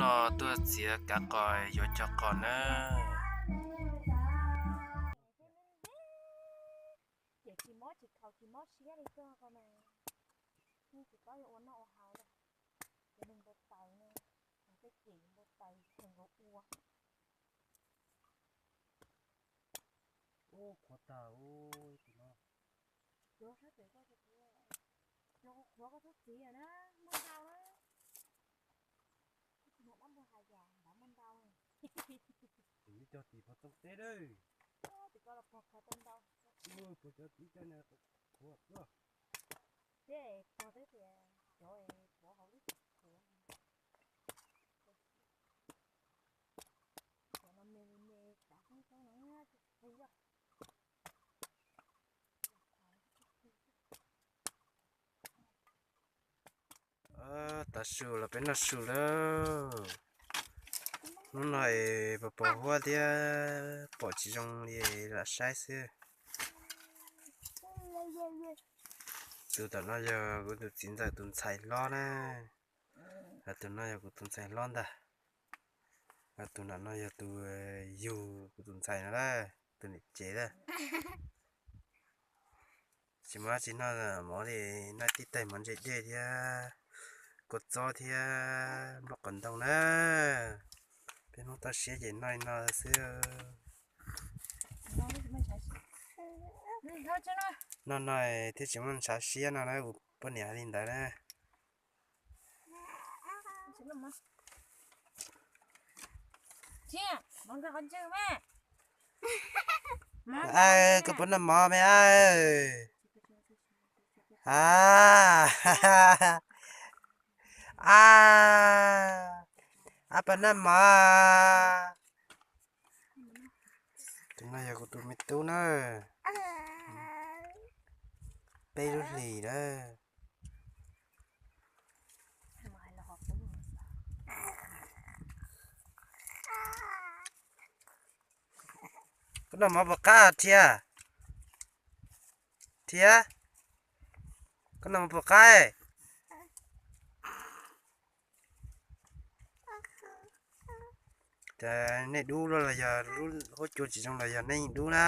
No tuaj txiav kav qos yuav cog qos na. Ces tsis mob tsis khaus tsis mob siab li koj ko mas, yeej tsis paub yuav ua noj ua haus li. Ces nws npau taws no, tej cem npau taws kheej nkaus ua. Ub, qhuav tag ub, tus no. Qhuav sab pem koj, qhuav koj tub txiv na, muaj ntau na. Dab npua has yam ntawd muaj ntau. Tus ib co tis pog txooj teb lawm. Tus ko los pog qhuav tau ntau. Pog cov ib co no qhuav tuaj. Thiab pog twb tias cov pov hauv lub qhuav. Cov no me me tav xoob xoob no qhov yog. Tav su los peb noj su lawm. Hnub no es pos pos huab thiab pom tsis zoo li lam saib xwb. Tus tom no yog kuv tus txiv ntxawm tus ntxhais hlob na. Tus no yog kuv tus ntxhais hlob ntag. Tus nram no yog tus yug kuv tus ntxhais no na, tus niam cev na. Tsis muaj dab tsi noj mov li, noj tib taig mov ntse dej thiab kua txob thiab nplooj qos ntoo na. Peb Hmoob toj siab ces noj li no xwb. Noj no thiaj tsis muaj ntshav siab no na, kuv poj niam hais li ntawd na. Koj puas noj mov me a? A, a, ab, puas noj mov? Tus no yog kuv tus me tub na, peb lub hlis na. Koj noj mov puas qab Thiab? Thiab, koj noj mov puas qab? Cas nej dub los yog lub huab cua tsis zoo los yog nej yeej dub na?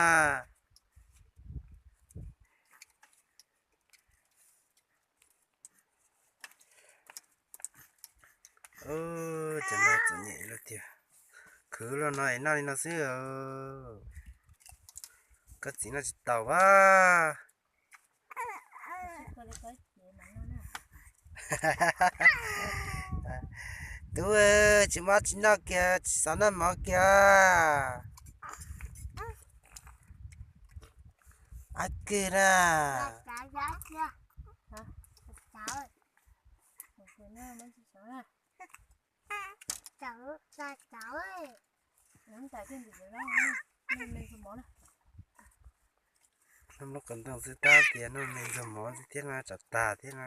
Ces no txom nyem lawm tiag. Khwv los no es noj li no xwb. Koj txiv noj tsis tau a. Tub, tsis mob tsis noj kiag, tsis xav noj mov kiag. Ab kig na. Noj lub qos ntoo xwb tab tias noj me ntxuag mov xwb thiab no, tsam tag thiab no.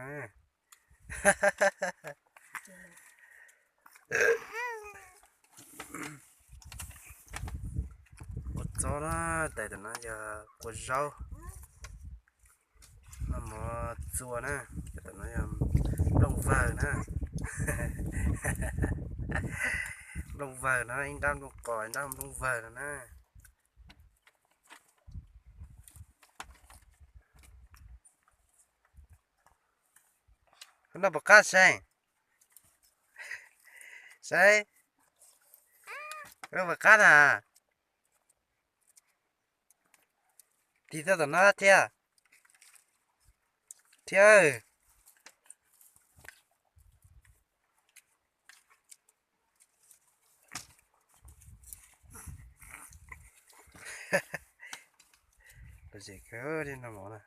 Kua txob na, tais tom no yog kua zaub, noj mov txua na, tom no yog nplooj vawg na. Nplooj vawg no, ib nrab nplooj qos, ib nrab nplooj vawg no na. Koj noj puas qab Seej? Seej, koj noj puas qab na? Tig txog tom no Thiab. Thiab. Lom zem kawg li noj mov na.